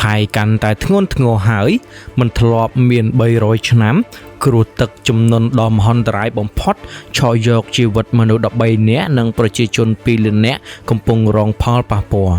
ថៃកាន់តែធ្ងន់ធ្ងរហើយមិនធ្លាប់មាន300ឆ្នាំ គ្រោះទឹកជំនន់ដ៏មហន្តរាយបំផុតឆក់យកជីវិតមនុស្ស13នាក់និងប្រជាជន2លាននាក់កំពុងរងផលប៉ះពាល់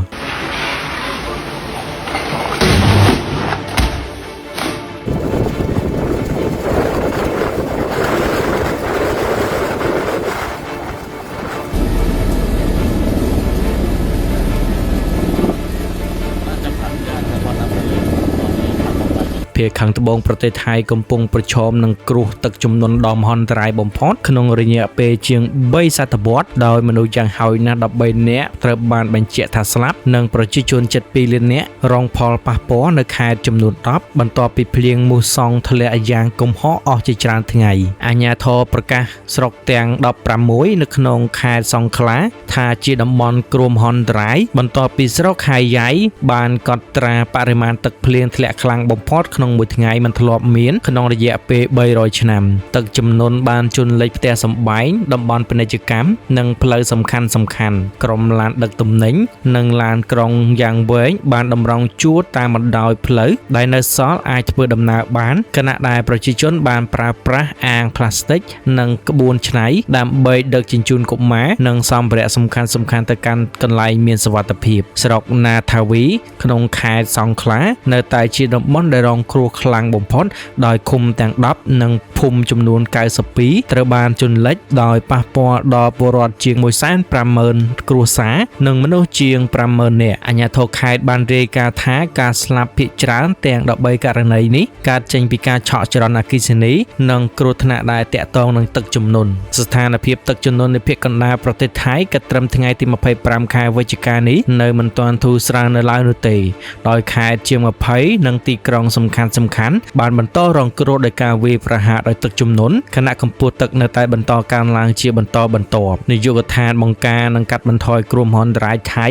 ភាគខាងត្បូងប្រទេសថៃកំពុងប្រឈមនឹងគ្រោះទឹកជំនន់ដ៏មហន្តរាយបំផុតក្នុងរយៈពេលជាង3សតវត្សដោយមនុស្សយ៉ាងហោចណាស់13នាក់ត្រូវបានបញ្ជាក់ថាស្លាប់និងប្រជាជនជិត2លាននាក់រងផលប៉ះពាល់នៅខេត្តចំនួន10បន្ទាប់ពីភ្លៀងមូសុងធ្លាក់យ៉ាងគំហកអស់ជាច្រើនថ្ងៃអាជ្ញាធរប្រកាសស្រុកទាំង16នៅក្នុងខេត្តសង្ខ្លាថាជាតំបន់គ្រោះមហន្តរាយបន្ទាប់ពីស្រុកខៃយ៉ៃបានកត់ត្រាបរិមាណទឹកភ្លៀងធ្លាក់ខ្លាំងបំផុតក្នុងមួយថ្ងៃមិនធ្លាប់មានក្នុងរយៈពេល300ឆ្នាំទឹកជំនន់បានជន់លិចផ្ទះសម្បែងតំបន់ពាណិជ្ជកម្មនិងផ្លូវសំខាន់ក្រុមឡានដឹកទំនិញនិងឡានក្រុងយ៉ាងវែងបានតម្រង់ជួរតាមបណ្ដោយផ្លូវដែលនៅសល់អាចធ្វើដំណើរបានខណៈដែលប្រជាជនបានប្រើប្រាស់អាងប្លាស្ទិកនិងក្បួនច្នៃដើម្បីដឹកជញ្ជូនកុមារនិងសម្ភារៈសំខាន់ៗទៅកាន់កន្លែងមានសុវត្ថិភាពស្រុកណាថាវីក្នុងខេត្តសង្ខ្លានៅតែជាតំបន់ដែលរងគ្រោះខ្លាំងបំផុតដោយឃុំទាំង10និងភូមិចំនួន92ត្រូវបានជន់លិចដោយប៉ះពាល់ដល់ពលរដ្ឋជាង150,000គ្រួសារនិងមនុស្សជាង50,000នាក់អាជ្ញាធរខេត្តបានរាយការណ៍ថាការស្លាប់ភាគច្រើនទាំង13ករណីនេះកើតចេញពីការឆក់ចរន្តអគ្គិសនីនិងគ្រោះថ្នាក់ដែលទាក់ទងនឹងទឹកជំនន់ស្ថានភាពទឹកជំនន់នៅភាគកណ្ដាលប្រទេសថៃគិតត្រឹមថ្ងៃទី25ខែវិច្ឆិកានេះនៅមិនទាន់ធូរស្រាលនៅឡើយនោះទេដោយខេត្តជាង20និងទីក្រុងសំខាន់ៗបានបន្តរងគ្រោះដោយការវាយប្រហារដោយទឹកជំនន់ខណៈកម្ពស់ទឹកនៅតែបន្តកើនឡើងជាបន្តបន្ទាប់នាយកដ្ឋានបង្ការនិងកាត់បន្ថយគ្រោះមហន្តរាយថៃ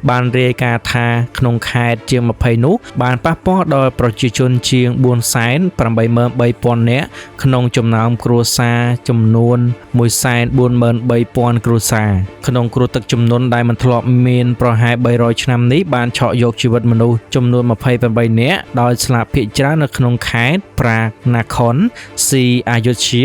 បានរាយការណ៍ថាក្នុងខេត្តជាង20នោះបានប៉ះពាល់ដល់ប្រជាជនជាង 483,000 នាក់ក្នុងចំណោមគ្រួសារចំនួន 143,000 គ្រួសារក្នុងគ្រោះទឹកជំនន់ដែលមិនធ្លាប់មានប្រហែល300ឆ្នាំនេះបានឆក់យកជីវិតមនុស្សចំនួន28នាក់ដោយស្លាប់ភាគច្រើននៅក្នុងខេត្តប្រាណាខុនស៊ីអាយុធ្យា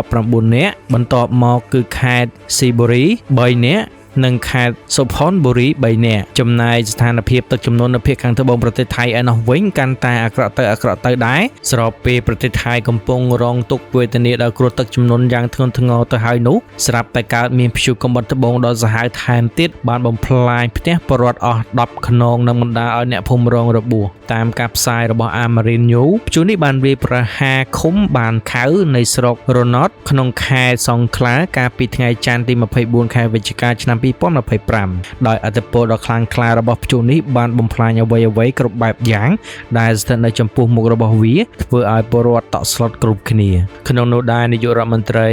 19នាក់បន្ទាប់មកគឺខេត្តស៊ីបូរី3នាក់និងខេត្តសុផាន់បុរី3នាក់ចំណែកស្ថានភាពទឹកជំនន់នៅភាគខាងត្បូងប្រទេសថៃឯណោះវិញកាន់តែអាក្រក់ទៅដែរស្របពេលប្រទេសថៃកំពុងរងទុក្ខវេទនាដោយគ្រោះទឹកជំនន់យ៉ាងធ្ងន់ធ្ងរទៅហើយនោះស្រាប់តែកើតមានព្យុះកំបុតត្បូងដ៏សាហាវថែមទៀតបានបំផ្លាញផ្ទះពលរដ្ឋអស់10ខ្នងនិងបណ្ដាលឲ្យអ្នកភូមិរងរបួសតាមការផ្សាយរបស់ Amarin News ព្យុះនេះបានវាយប្រហារឃុំបានខៅនៃស្រុករណតក្នុងខេត្តសង្ខ្លាកាលពីថ្ងៃច័ន្ទទី24ខែវិច្ឆិកាឆ្នាំ2025ដោយឥទ្ធិពលដ៏ខ្លាំងក្លារបស់ព្យុះនេះបានបំផ្លាញអ្វីៗគ្រប់បែបយ៉ាងដែលស្ថិតនៅចំពោះមុខរបស់វាធ្វើឲ្យពលរដ្ឋតក់ស្លុតគ្រប់គ្នាក្នុងនោះដែរនាយករដ្ឋមន្ត្រី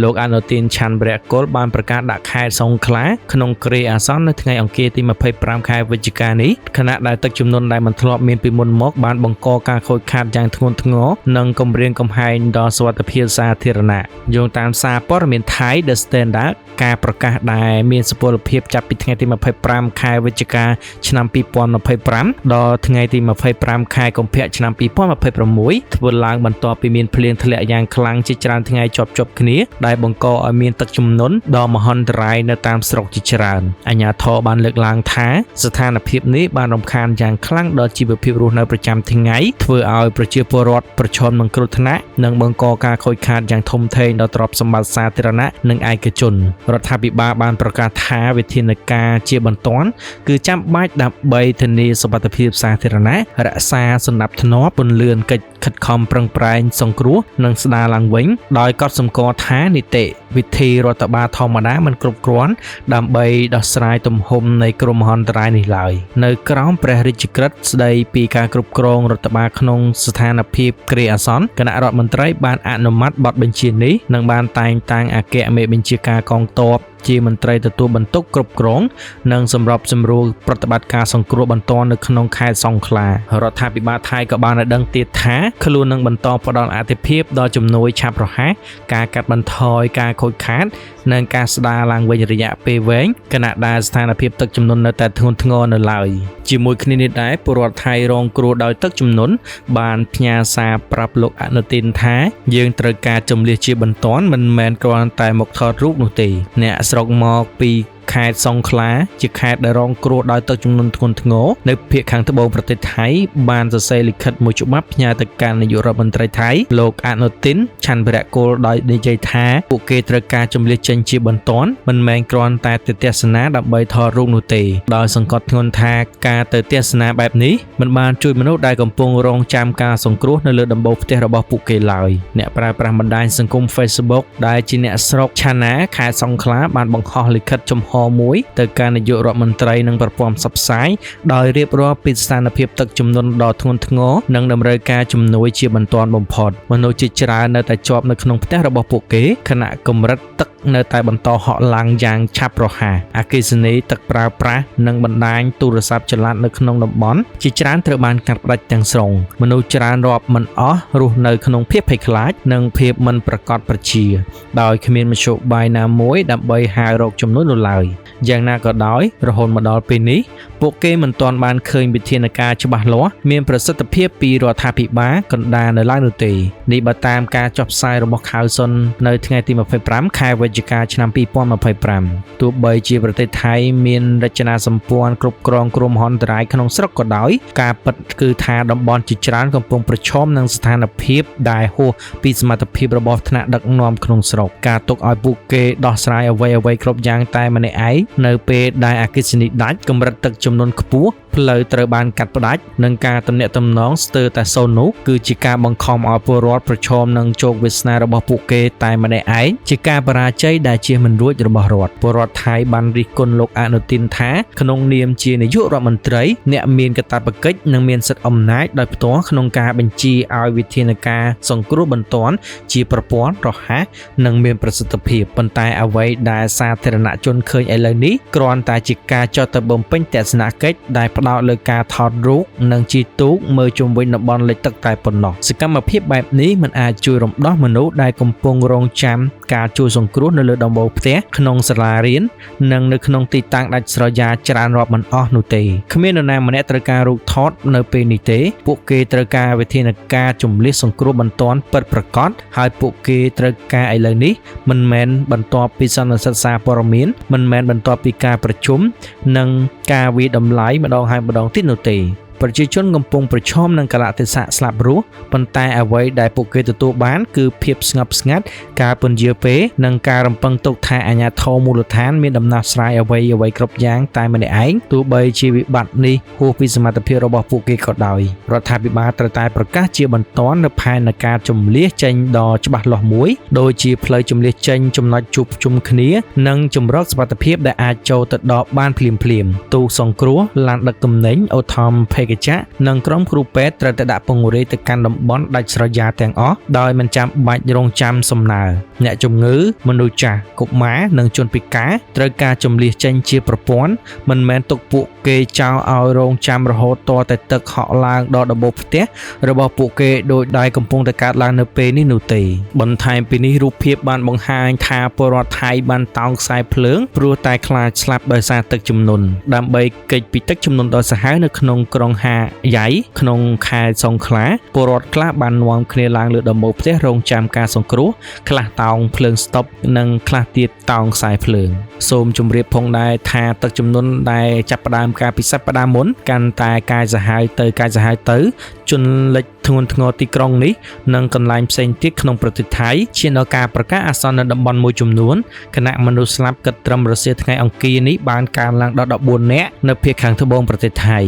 លោកអនុទិនឆាន់វរៈកុលបានប្រកាសដាក់ខេត្តសង្ខ្លាក្នុងគ្រាអាសន្ននៅថ្ងៃអង្គារទី25ខែវិច្ឆិកានេះខណៈដែលទឹកជំនន់ដែលមិនធ្លាប់មានពីមុនមកបានបង្កការខូចខាតយ៉ាងធ្ងន់ធ្ងរនិងគំរាមកំហែងដល់សុវត្ថិភាពសាធារណៈយោងតាមសារព័ត៌មានថៃ The Standard ការប្រកាសដែលមានសុពលភាពចាប់ពីថ្ងៃទី25ខែវិច្ឆិកាឆ្នាំ2025ដល់ថ្ងៃទី25ខែកុម្ភៈឆ្នាំ2026ធ្វើឡើងបន្ទាប់ពីមានភ្លៀងធ្លាក់យ៉ាងខ្លាំងជាច្រើនថ្ងៃជាប់ៗគ្នាដែលបង្កឲ្យមានទឹកជំនន់ដ៏មហន្តរាយនៅតាមស្រុកជាច្រើនអាជ្ញាធរបានលើកឡើងថាស្ថានភាពនេះបានរំខានយ៉ាងខ្លាំងដល់ជីវភាពរស់នៅប្រចាំថ្ងៃធ្វើឲ្យប្រជាពលរដ្ឋប្រឈមនឹងគ្រោះថ្នាក់និងបង្កការខូចខាតយ៉ាងធំធេងដល់ទ្រព្យសម្បត្តិសាធារណៈនិងឯកជនរដ្ឋាភិបាលបានប្រកាសថាវិធានការជាបន្ទាន់គឺចាំបាច់ដើម្បីធានាសុវត្ថិភាពសាធារណៈរក្សាសណ្ដាប់ធ្នាប់ពន្លឿនកិច្ចខិតខំប្រឹងប្រែងសង្គ្រោះនិងស្ដារឡើងវិញដោយកត់សម្គាល់ថានីតិវិធីរដ្ឋបាលធម្មតាមិនគ្រប់គ្រាន់ដើម្បីដោះស្រាយទំហំនៃគ្រោះមហន្តរាយនេះឡើយនៅក្រោមព្រះរាជក្រឹត្យស្ដីពីការគ្រប់គ្រងរដ្ឋបាលក្នុងស្ថានភាពគ្រាអាសន្នគណៈរដ្ឋមន្ត្រីបានអនុម័តបទបញ្ជានេះនិងបានតែងតាំងអគ្គមេបញ្ជាការកងទ័ពជាមន្ត្រីទទួលបន្ទុកគ្រប់គ្រងនិងសម្របសម្រួលប្រតិបត្តិការសង្គ្រោះបន្ទាន់នៅក្នុងខេត្តសង្ខ្លារដ្ឋាភិបាលថៃក៏បានឲ្យដឹងទៀតថា ខ្លួននឹងបន្តផ្ដល់អាទិភាពដល់ជំនួយឆាប់រហ័សការកាត់បន្ថយការខូចខាតនិងការស្ដារឡើងវិញរយៈពេលវែងខណៈដែលស្ថានភាពទឹកជំនន់នៅតែធ្ងន់ធ្ងរនៅឡើយជាមួយគ្នានេះដែរពលរដ្ឋថៃរងគ្រោះដោយទឹកជំនន់បានផ្ញើសារប្រាប់លោកអនុទិនថាយើងត្រូវការជម្លៀសជាបន្ទាន់មិនមែនគ្រាន់តែមកថតរូបនោះទេអ្នកស្រុកមកពីខេត្តសង្ខ្លាជាខេត្តដែលរងគ្រោះដោយទឹកជំនន់ធ្ងន់ធ្ងរនៅភាគខាងត្បូងប្រទេសថៃបានសរសេរលិខិតមួយច្បាប់ផ្ញើទៅកាន់នាយករដ្ឋមន្ត្រីថៃលោកអនុទិនឆាន់វីរកុលដោយនិយាយថាពួកគេត្រូវការជម្លៀសចេញជាបន្ទាន់មិនមែនគ្រាន់តែទៅទស្សនាដើម្បីថតរូបនោះទេដោយសង្កត់ធ្ងន់ថាការទៅទស្សនាបែបនេះមិនបានជួយមនុស្សដែលកំពុងរងចាំការសង្គ្រោះនៅលើដំបូលផ្ទះរបស់ពួកគេឡើយអ្នកប្រើប្រាស់បណ្ដាញសង្គម Facebook ដែលជាអ្នកស្រុកឆាណាខេត្តសង្ខ្លាបានបង្ហោះលិខិតចំហមួយទៅកាន់នាយករដ្ឋមន្ត្រីនិងប្រព័ន្ធផ្សព្វផ្សាយដោយរៀបរាប់ពីស្ថានភាពទឹកជំនន់ដ៏ធ្ងន់ធ្ងរនិងតម្រូវការជំនួយជាបន្ទាន់បំផុតមនុស្សជាច្រើននៅតែជាប់នៅក្នុងផ្ទះរបស់ពួកគេខណៈកម្រិតទឹកនៅតែបន្តហក់ឡើងយ៉ាងឆាប់រហ័សអគ្គិសនីទឹកប្រើប្រាស់និងបណ្ដាញទូរស័ព្ទចល័តនៅក្នុងតំបន់ជាច្រើនត្រូវបានកាត់ផ្តាច់ទាំងស្រុងមនុស្សច្រើនរាប់មិនអស់រស់នៅក្នុងភាពភ័យខ្លាចនិងភាពមិនប្រាកដប្រជាដោយគ្មានមធ្យោបាយណាមួយដើម្បីហៅរកជំនួយនោះឡើយយ៉ាងណាក៏ដោយរហូតមកដល់ពេលនេះពួកគេមិនទាន់បានឃើញវិធានការច្បាស់លាស់មានប្រសិទ្ធភាពពីរដ្ឋាភិបាលកណ្ដាលនៅឡើយនោះទេនេះបើតាមការចុះផ្សាយរបស់ខៅសុននៅថ្ងៃទី25ខែវិច្ឆិកាឆ្នាំ2025ទោះបីជាប្រទេសថៃមានរចនាសម្ព័ន្ធគ្រប់គ្រងគ្រោះមហន្តរាយក្នុងស្រុកក៏ដោយការពិតគឺថាតំបន់ជាច្រើនកំពុងប្រឈមនឹងស្ថានភាពដែលហួសពីសមត្ថភាពរបស់ថ្នាក់ដឹកនាំក្នុងស្រុកការទុកឲ្យពួកគេដោះស្រាយអ្វីៗគ្រប់យ៉ាងតែម្នាក់ឯងនៅពេលដែលអគ្គិសនីដាច់កម្រិតទឹកចំនួនខ្ពស់ផ្លូវត្រូវបានកាត់ផ្តាច់និងការទំនាក់ទំនងស្ទើរតែសូន្យនោះគឺជាការបង្ខំឲ្យពលរដ្ឋប្រឈមនឹងជោគវាសនារបស់ពួកគេតែម្នាក់ឯងជាការបរាជ័យដែលជៀសមិនរួចរបស់រដ្ឋពលរដ្ឋថៃបានរិះគន់លោកអនុទិនថាក្នុងនាមជានាយករដ្ឋមន្ត្រីអ្នកមានកាតព្វកិច្ចនិងមានសិទ្ធិអំណាចដោយផ្ទាល់ក្នុងការបញ្ជាឲ្យវិធានការសង្គ្រោះបន្ទាន់ជាប្រព័ន្ធរហ័សនិងមានប្រសិទ្ធភាពប៉ុន្តែអ្វីដែលសាធារណជនឃើញឥឡូវនេះគ្រាន់តែជាការចុះទៅបំពេញទស្សនកិច្ចដែលផ្ដោតលើការថតរូបនិងជិះទូកមើលជុំវិញតំបន់លិចទឹកតែប៉ុណ្ណោះសកម្មភាពបែបនេះមិនអាចជួយរំដោះមនុស្សដែលកំពុងរងចាំការជួយសង្គ្រោះនៅលើដំបូលផ្ទះក្នុងសាលារៀននិងនៅក្នុងទីតាំងដាច់ស្រយាលច្រើនរាប់មិនអស់នោះទេគ្មាននរណាម្នាក់ត្រូវការរូបថតនៅពេលនេះទេពួកគេត្រូវការវិធានការជម្លៀសសង្គ្រោះបន្ទាន់ពិតប្រាកដហើយពួកគេត្រូវការឥឡូវនេះមិនមែនបន្ទាប់ពីសន្និសីទសារព័ត៌មានមិនមែនបន្ទាប់ពីការប្រជុំនិងការវាយតម្លៃម្ដងហើយម្ដងទៀតនោះទេប្រជាជនកំពុងប្រឈមនឹងកាលៈទេសៈស្លាប់រស់ប៉ុន្តែអ្វីដែលពួកគេទទួលបានគឺភាពស្ងប់ស្ងាត់ការពន្យាពេលនិងការរំពឹងទុកថាអាជ្ញាធរមូលដ្ឋានមានដំណោះស្រាយអ្វីៗគ្រប់យ៉ាងតែម្នាក់ឯងទោះបីជាវិបត្តិនេះហួសពីសមត្ថភាពរបស់ពួកគេក៏ដោយរដ្ឋាភិបាលត្រូវតែប្រកាសជាបន្ទាន់នូវផែនការជម្លៀសចេញដ៏ច្បាស់លាស់មួយដូចជាផ្លូវជម្លៀសចេញចំណុចជួបជុំគ្នានិងជម្រកសុវត្ថិភាពដែលអាចចូលទៅដល់បានភ្លាមៗទូកសង្គ្រោះឡានដឹកទំនិញអូថមភេកចៈនិងក្រុមគ្រូពេទ្យត្រូវតែដាក់ពង្រាយទៅកាន់តំបន់ដាច់ស្រយាលទាំងអស់ដោយមិនចាំបាច់រងចាំសំណើអ្នកជំងឺមនុស្សចាស់កុមារនិងជនពិការត្រូវការជម្លៀសចេញជាប្រព័ន្ធមិនមែនទុកពួកគេចោលឲ្យរងចាំរហូតទាល់តែទឹកហក់ឡើងដល់ដំបូលផ្ទះរបស់ពួកគេដោយដែលកំពុងតែកើតឡើងនៅពេលនេះនោះទេបន្ថែមពីនេះរូបភាពបានបង្ហាញថាពលរដ្ឋថៃបានតោងខ្សែភ្លើងព្រោះតែខ្លាចស្លាប់ដោយសារទឹកជំនន់ដើម្បីគេចពីទឹកជំនន់ដ៏សាហាវនៅក្នុងក្រុងហាយ៉ៃក្នុងខេត្តសង្ខ្លាពលរដ្ឋខ្លះបាននាំគ្នាឡើងលើដំបូលផ្ទះរងចាំការសង្គ្រោះខ្លះតោងភ្លើងស្តុបនិងខ្លះទៀតតោងខ្សែភ្លើងសូមជម្រាបផងដែរថាទឹកជំនន់ដែលចាប់ផ្ដើមកាលពីសប្តាហ៍មុនកាន់តែកាយសាហាវទៅជន់លិចធ្ងន់ធ្ងរទីក្រុងនេះនិងកន្លែងផ្សេងទៀតក្នុងប្រទេសថៃឈានដល់ការប្រកាសអាសន្ននៅតំបន់មួយចំនួនខណៈមនុស្សស្លាប់គិតត្រឹមរសៀលថ្ងៃអង្គារនេះបានកើនឡើងដល់14នាក់នៅភាគខាងត្បូងប្រទេសថៃ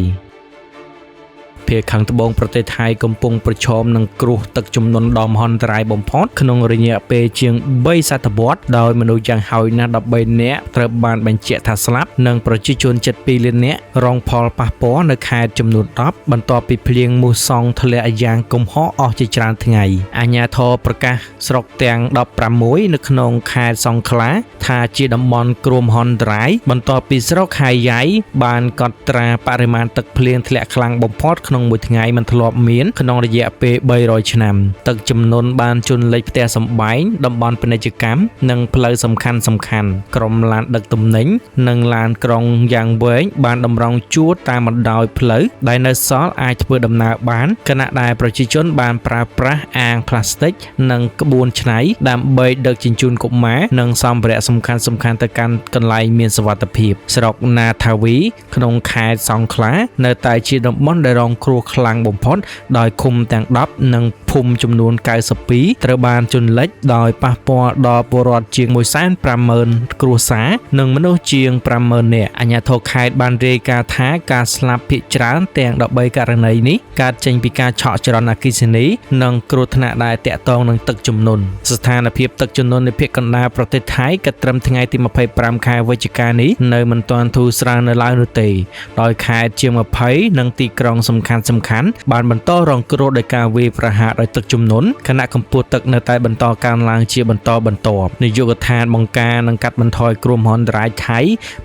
ភាគខាងត្បូងប្រទេសថៃកំពុងប្រឈមនឹងគ្រោះទឹកជំនន់ដ៏មហន្តរាយបំផុតក្នុងរយៈពេលជាង3សតវត្សដោយមនុស្សយ៉ាងហោចណាស់13នាក់ត្រូវបានបញ្ជាក់ថាស្លាប់និងប្រជាជនជិត2លាននាក់រងផលប៉ះពាល់នៅខេត្តចំនួន10បន្ទាប់ពីភ្លៀងមូសុងធ្លាក់យ៉ាងគំហុកអស់ជាច្រើនថ្ងៃអាជ្ញាធរប្រកាសស្រុកទាំង16នៅក្នុងខេត្តសង្ខ្លាថាជាតំបន់គ្រោះមហន្តរាយបន្ទាប់ពីស្រុកហៃយ៉ៃបានកត់ត្រាបរិមាណទឹកភ្លៀងធ្លាក់ខ្លាំងបំផុតក្នុង ក្នុងមួយថ្ងៃមិនធ្លាប់មានក្នុងរយៈពេល300ឆ្នាំទឹកជំនន់បានជន់លិចផ្ទះសម្បែងតំបន់ពាណិជ្ជកម្មនិងផ្លូវសំខាន់ក្រុមឡានដឹកទំនិញនិងឡានក្រុងយ៉ាងវែងបានតម្រង់ជួរតាមបណ្ដោយផ្លូវដែលនៅសល់អាចធ្វើដំណើរបានខណៈដែលប្រជាជនបានប្រើប្រាស់អាងប្លាស្ទិកនិងក្បួនច្នៃដើម្បីដឹកជញ្ជូនកុមារនិងសម្ភារៈសំខាន់ៗទៅកាន់កន្លែងមានសុវត្ថិភាពស្រុកណាថាវីក្នុងខេត្តសង្ខ្លានៅតែជាតំបន់ដែលរងគ្រោះខ្លាំងបំផុតដោយឃុំទាំង10និងភូមិចំនួន92ត្រូវបានជន់លិចដោយប៉ះពាល់ដល់ពលរដ្ឋជាង 150,000 គ្រួសារនិងមនុស្សជាង 50,000 នាក់អាជ្ញាធរខេត្តបានរាយការណ៍ថាការស្លាប់ភាគច្រើនទាំង13ករណីនេះកើតចេញពីការឆក់ចរន្តអគ្គិសនីនិងគ្រោះថ្នាក់ដែលទាក់ទងនឹងទឹកជំនន់ស្ថានភាពទឹកជំនន់នៅភាគកណ្ដាលប្រទេសថៃគិតត្រឹមថ្ងៃទី25ខែវិច្ឆិកានេះនៅមិនទាន់ធូរស្រាលនៅឡើយនោះទេដោយខេត្តជាង20និងទីក្រុងសំខាន់ៗបានបន្តរងគ្រោះដោយការវាយប្រហារដោយទឹកជំនន់ខណៈកម្ពស់ទឹកនៅតែបន្តកើនឡើងជាបន្តបន្ទាប់នាយកដ្ឋានបង្ការនិងកាត់បន្ថយគ្រោះមហន្តរាយថៃ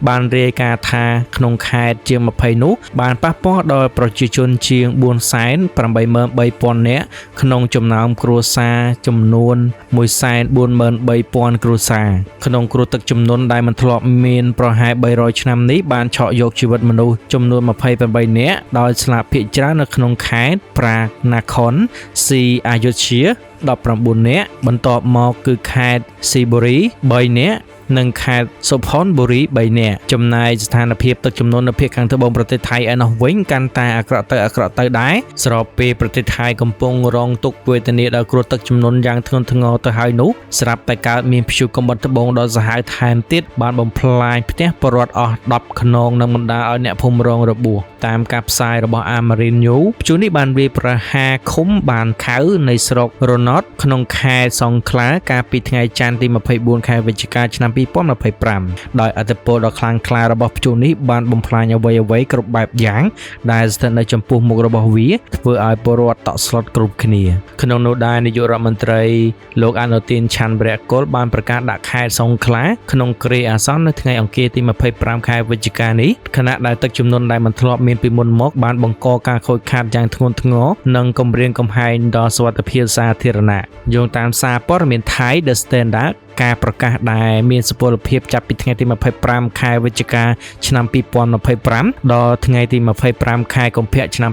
បានរាយការណ៍ថាក្នុងខេត្តជាង20នោះបានប៉ះពាល់ដល់ប្រជាជនជាង 483,000 នាក់ក្នុងចំណោមគ្រួសារចំនួន 143,000 គ្រួសារក្នុងគ្រោះទឹកជំនន់ដែលមិនធ្លាប់មានប្រហែល300ឆ្នាំនេះបានឆក់យកជីវិតមនុស្សចំនួន28នាក់ដោយស្លាប់ភាគច្រើននៅក្នុងខេត្តប្រាណាខុនស៊ីអាយុធ្យា19នាក់បន្ទាប់មកគឺខេត្តស៊ីបូរី3នាក់និងខេត្តសុផាន់បុរី3នាក់ចំណែកស្ថានភាពទឹកជំនន់នៅភាគខាងត្បូងប្រទេសថៃឯណោះវិញកាន់តែអាក្រក់ទៅដែរស្របពេលប្រទេសថៃកំពុងរងទុក្ខវេទនាដោយគ្រោះទឹកជំនន់យ៉ាងធ្ងន់ធ្ងរទៅហើយនោះស្រាប់តែកើតមានព្យុះកំបុតត្បូងដ៏សាហាវថែមទៀតបានបំផ្លាញផ្ទះពលរដ្ឋអស់10ខ្នងនិងបណ្ដាលឲ្យអ្នកភូមិរងរបួសតាមការផ្សាយរបស់អាម៉ារីនញូព្យុះនេះបានវាយប្រហារឃុំបានខៅនៃស្រុករណតក្នុងខេត្តសង្ខ្លាកាលពីថ្ងៃច័ន្ទទី24ខែវិច្ឆិកាឆ្នាំ2025ដោយឥទ្ធិពលដ៏ខ្លាំងក្លារបស់ព្យុះនេះបានបំផ្លាញអ្វីៗគ្រប់បែបយ៉ាងដែលស្ថិតនៅចំពោះមុខរបស់វាធ្វើឲ្យពលរដ្ឋតក់ស្លុតគ្រប់គ្នាក្នុងនោះដែរនាយករដ្ឋមន្ត្រីលោកអនុទិនឆាន់វរៈកុលបានប្រកាសដាក់ខេត្តសង្ខ្លាក្នុងគ្រាអាសន្ននៅថ្ងៃអង្គារទី25ខែវិច្ឆិកានេះខណៈដែលទឹកជំនន់ដែលមិនធ្លាប់មានពីមុនមកបានបង្កការខូចខាតយ៉ាងធ្ងន់ធ្ងរនិងគំរាមកំហែងដល់សុវត្ថិភាពសាធារណៈយោងតាមសារព័ត៌មានថៃ The Standard ការប្រកាសដែលមានសុពលភាពចាប់ពីថ្ងៃទី25ខែវិច្ឆិកាឆ្នាំ2025ដល់ថ្ងៃទី25ខែកុម្ភៈឆ្នាំ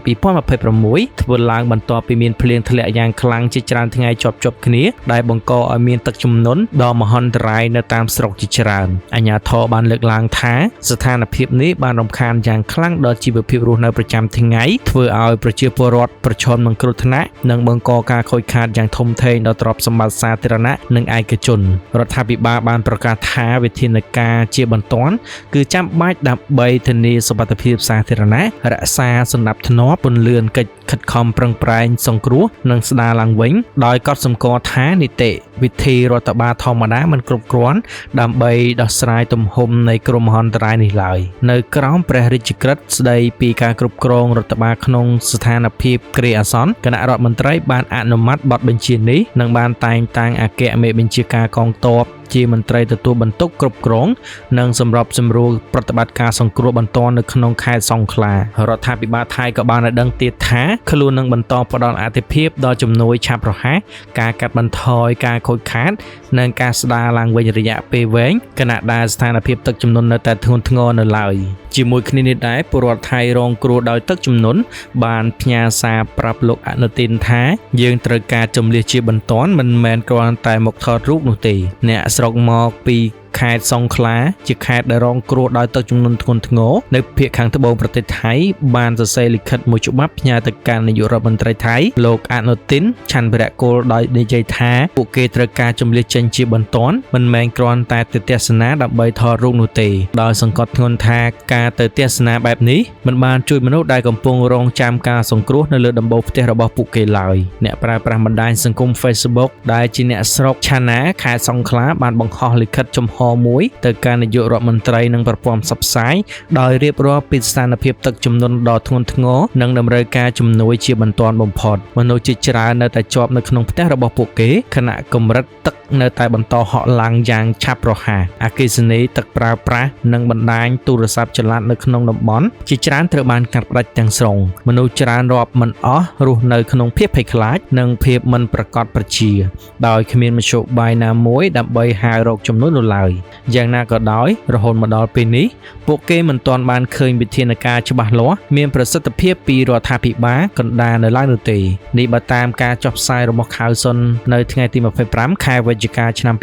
2026ធ្វើឡើងបន្ទាប់ពីមានភ្លៀងធ្លាក់យ៉ាងខ្លាំងជាច្រើនថ្ងៃជាប់ៗគ្នាដែលបង្កឲ្យមានទឹកជំនន់ដ៏មហន្តរាយនៅតាមស្រុកជាច្រើនអាជ្ញាធរបានលើកឡើងថាស្ថានភាពនេះបានរំខានយ៉ាងខ្លាំងដល់ជីវភាពរស់នៅប្រចាំថ្ងៃធ្វើឲ្យប្រជាពលរដ្ឋប្រឈមនឹងគ្រោះថ្នាក់និងបង្កការខូចខាតយ៉ាងធំធេងដល់ទ្រព្យសម្បត្តិសាធារណៈនិងឯកជនរដ្ឋាភិបាលបានប្រកាសថាវិធានការជាបន្ទាន់គឺចាំបាច់ដើម្បីធានាសុវត្ថិភាពសាធារណៈរក្សាសណ្ដាប់ធ្នាប់ពន្លឿនកិច្ចខិតខំប្រឹងប្រែងសង្គ្រោះនិងស្ដារឡើងវិញដោយកត់សម្គាល់ថានីតិវិធីរដ្ឋបាលធម្មតាមិនគ្រប់គ្រាន់ដើម្បីដោះស្រាយទំហំនៃគ្រោះមហន្តរាយនេះឡើយនៅក្រោមព្រះរាជក្រឹត្យស្ដីពីការគ្រប់គ្រងរដ្ឋបាលក្នុងស្ថានភាពគ្រាអាសន្នគណៈរដ្ឋមន្ត្រីបានអនុម័តបទបញ្ជានេះនិងបានតែងតាំងអគ្គមេបញ្ជាការកងទ័ពជាមន្ត្រីទទួលបន្ទុកគ្រប់គ្រងនិងសម្របសម្រួលប្រតិបត្តិការសង្គ្រោះបន្ទាន់នៅក្នុងខេត្តសង្ខ្លារដ្ឋាភិបាលថៃក៏បានឲ្យដឹងទៀតថាខ្លួននឹងបន្តផ្ដល់អាទិភាពដល់ជំនួយឆាប់រហ័សការកាត់បន្ថយការខូចខាតនិងការស្ដារឡើងវិញរយៈពេលវែងខណៈដែលស្ថានភាពទឹកជំនន់នៅតែធ្ងន់ធ្ងរនៅឡើយជាមួយគ្នានេះដែរពលរដ្ឋថៃរងគ្រោះដោយទឹកជំនន់បានផ្ញើសារប្រាប់លោកអនុទិនថាយើងត្រូវការជម្លៀសជាបន្ទាន់មិនមែនគ្រាន់តែមកថតរូបនោះទេអ្នកស្រុកមកពីខេត្តសង្ខ្លាជាខេត្តដែលរងគ្រោះដោយទឹកជំនន់ធ្ងន់ធ្ងរនៅភាគខាងត្បូងប្រទេសថៃបានសរសេរលិខិតមួយច្បាប់ផ្ញើទៅកាន់នាយករដ្ឋមន្ត្រីថៃលោកអនុទិនឆាន់វរៈកុលដោយនិយាយថាពួកគេត្រូវការជម្លៀសចេញជាបន្ទាន់មិនមែនគ្រាន់តែទៅទស្សនាដើម្បីថតរូបនោះទេដោយសង្កត់ធ្ងន់ថាការទៅទស្សនាបែបនេះមិនបានជួយមនុស្សដែលកំពុងរងចាំការសង្គ្រោះនៅលើដំបូលផ្ទះរបស់ពួកគេឡើយអ្នកប្រើប្រាស់បណ្ដាញសង្គម Facebook ដែលជាអ្នកស្រុកឆាណាខេត្តសង្ខ្លាបានបង្ហោះលិខិតចំហមួយទៅកាន់នាយករដ្ឋមន្ត្រីនិងប្រព័ន្ធផ្សព្វផ្សាយដោយរៀបរាប់ពីស្ថានភាពទឹកជំនន់ដ៏ធ្ងន់ធ្ងរនិងតម្រូវការជំនួយជាបន្ទាន់បំផុតមនុស្សជាច្រើននៅតែជាប់នៅក្នុងផ្ទះរបស់ពួកគេខណៈកម្រិតទឹក នៅតែបន្តហក់ឡើងយ៉ាងឆាប់រហ័សអគ្គិសនីទឹកប្រើប្រាស់និងបណ្ដាញទូរស័ព្ទចល័តនៅក្នុងតំបន់ជាច្រើនត្រូវបានកាត់ផ្តាច់ទាំងស្រុងមនុស្សច្រើនរាប់មិនអស់រស់នៅក្នុងភាពភ័យខ្លាចនិងភាពមិនប្រាកដប្រជាដោយគ្មានមធ្យោបាយណាមួយដើម្បីហៅរកជំនួយនោះឡើយយ៉ាងណាក៏ដោយរហូតមកដល់ពេលនេះពួកគេមិនទាន់បានឃើញវិធានការច្បាស់លាស់មានប្រសិទ្ធភាពពីរដ្ឋាភិបាលកណ្ដាលនៅឡើយនោះទេនេះបើតាមការចុះផ្សាយរបស់ខៅសុននៅថ្ងៃទី25ខែវិច្ឆិកាឆ្នាំ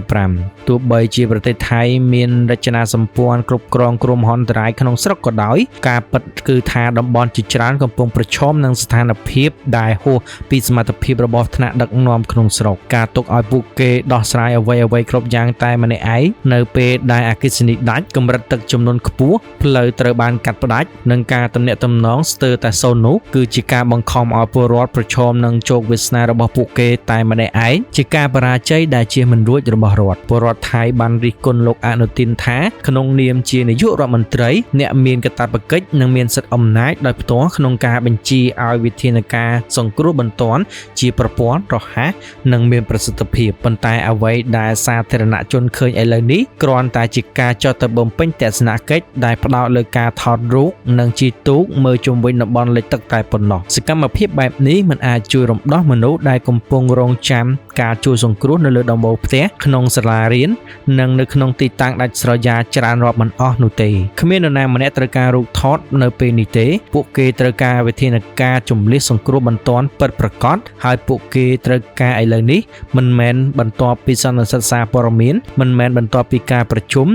2025ទោះបីជាប្រទេសថៃមានរចនាសម្ព័ន្ធគ្រប់គ្រងគ្រោះមហន្តរាយក្នុងស្រុកក៏ដោយការពិតគឺថាតំបន់ជាច្រើនកំពុងប្រឈមនឹងស្ថានភាពដែលហួសពីសមត្ថភាពរបស់ថ្នាក់ដឹកនាំក្នុងស្រុកការទុកឲ្យពួកគេដោះស្រាយអ្វីៗគ្រប់យ៉ាងតែម្នាក់ឯងនៅពេលដែលអគ្គិសនីដាច់កម្រិតទឹកចំនួនខ្ពស់ផ្លូវត្រូវបានកាត់ផ្តាច់និងការទំនាក់ទំនងស្ទើរតែសូន្យនោះគឺជាការបង្ខំឲ្យពលរដ្ឋប្រឈមនឹងជោគវាសនារបស់ពួកគេតែម្នាក់ឯងជាការបរាជ័យដែលជៀសមិនរួចរបស់រដ្ឋពលរដ្ឋថៃបានរិះគន់លោកអនុទិនថាក្នុងនាមជានាយករដ្ឋមន្ត្រីអ្នកមានកាតព្វកិច្ចនិងមានសិទ្ធិអំណាចដោយផ្ទាល់ក្នុងការបញ្ជាឲ្យវិធានការសង្គ្រោះបន្ទាន់ជាប្រព័ន្ធរហ័សនិងមានប្រសិទ្ធភាពប៉ុន្តែអ្វីដែលសាធារណជនឃើញឥឡូវនេះគ្រាន់តែជាការចុះទៅបំពេញទស្សនកិច្ចដែលផ្ដោតលើការថតរូបនិងជិះទូកមើលជុំវិញតំបន់លិចទឹកតែប៉ុណ្ណោះសកម្មភាពបែបនេះមិនអាចជួយរំដោះមនុស្សដែលកំពុងរងចាំការជួយសង្គ្រោះនៅលើដំបូលផ្ទះក្នុងសាលារៀននិងនៅក្នុងទីតាំងដាច់ស្រយាលច្រើនរាប់មិនអស់នោះទេគ្មាននរណាម្នាក់ត្រូវការរូបថតនៅពេលនេះទេពួកគេត្រូវការវិធានការជំលះសង្គ្រោះបន្ទាន់ពិតប្រាកដហើយពួកគេត្រូវការឥឡូវនេះមិនមែនបន្ទាប់ពីសន្និសីទសារព័ត៌មានមិនមែនបន្ទាប់ពីការប្រជុំ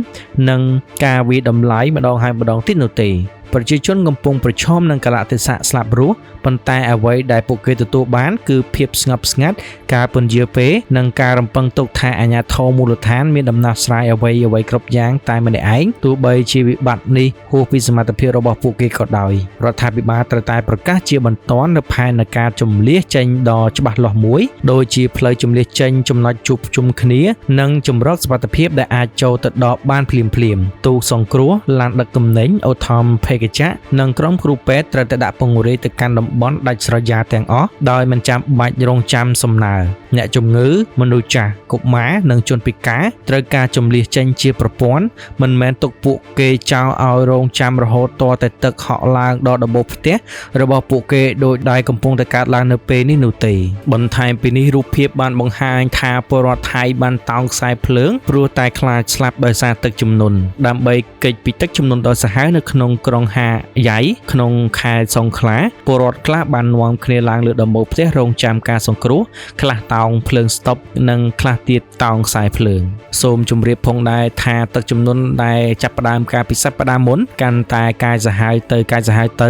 និងការវាយតម្លៃម្ដងហើយម្ដងទៀតនោះទេប្រជាជនកំពុងប្រឈមនឹងកាលៈទេសៈស្លាប់រស់ប៉ុន្តែអ្វីដែលពួកគេទទួលបានគឺភាពស្ងប់ស្ងាត់ការពន្យាពេលនិងការរំពឹងទុកថាអាជ្ញាធរមូលដ្ឋានមានដំណោះស្រាយអ្វីៗគ្រប់យ៉ាងតែម្នាក់ឯងទោះបីជាវិបត្តិនេះហួសពីសមត្ថភាពរបស់ពួកគេក៏ដោយរដ្ឋាភិបាលត្រូវតែប្រកាសជាបន្ទាន់នូវផែនការជំលះចេញដ៏ច្បាស់លាស់មួយដូចជាផ្លូវជំលះចេញចំណុចជួបជុំគ្នានិងជម្រកសុវត្ថិភាពដែលអាចចូលទៅដល់បានភ្លាមៗទូកសង្គ្រោះឡានដឹកទំនិញអូថមភេកចៈនិងក្រុមគ្រូពេទ្យត្រូវតែដាក់ពង្រាយទៅកាន់តំបន់ដាច់ស្រយាលទាំងអស់ដោយមិនចាំបាច់រងចាំសំណើអ្នកជំងឺមនុស្សចាស់កុមារនិងជនពិការត្រូវការជំលះចេញជាប្រព័ន្ធមិនមែនទុកពួកគេចោលឲ្យរងចាំរហូតទាល់តែទឹកហក់ឡើងដល់ដំបូលផ្ទះរបស់ពួកគេដោយដែលកំពុងតែកើតឡើងនៅពេលនេះនោះទេបន្ថែមពីនេះរូបភាពបានបង្ហាញថាពលរដ្ឋថៃបានតោងខ្សែភ្លើងព្រោះតែខ្លាចស្លាប់ដោយសារទឹកជំនន់ដើម្បីគេចពីទឹកជំនន់ដ៏សាហាវនៅក្នុងក្រុងហាយ៉ៃក្នុងខេត្តសង្ខ្លាពលរដ្ឋខ្លះបាននាំគ្នាឡើងលើដំបូលផ្ទះរងចាំការសង្គ្រោះខ្លះតោងភ្លើងស្តុបនិងខ្លះទៀតតោងខ្សែភ្លើងសូមជម្រាបផងដែរថាទឹកជំនន់ដែលចាប់ផ្ដើមកាលពីសប្តាហ៍មុនកាន់តែកាយសាហាវទៅកាយសាហាវទៅ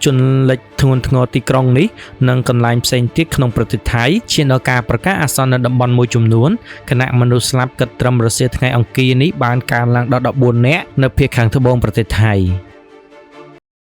ជន់លិចធ្ងន់ធ្ងរទីក្រុងនេះនិងកន្លែងផ្សេងទៀតក្នុងប្រទេសថៃឈានដល់ការប្រកាសអាសន្ននៅតំបន់មួយចំនួនខណៈមនុស្សស្លាប់គិតត្រឹមរសៀលថ្ងៃអង្គារនេះបានកើនឡើងដល់14នាក់នៅភាគខាងត្បូងប្រទេសថៃ។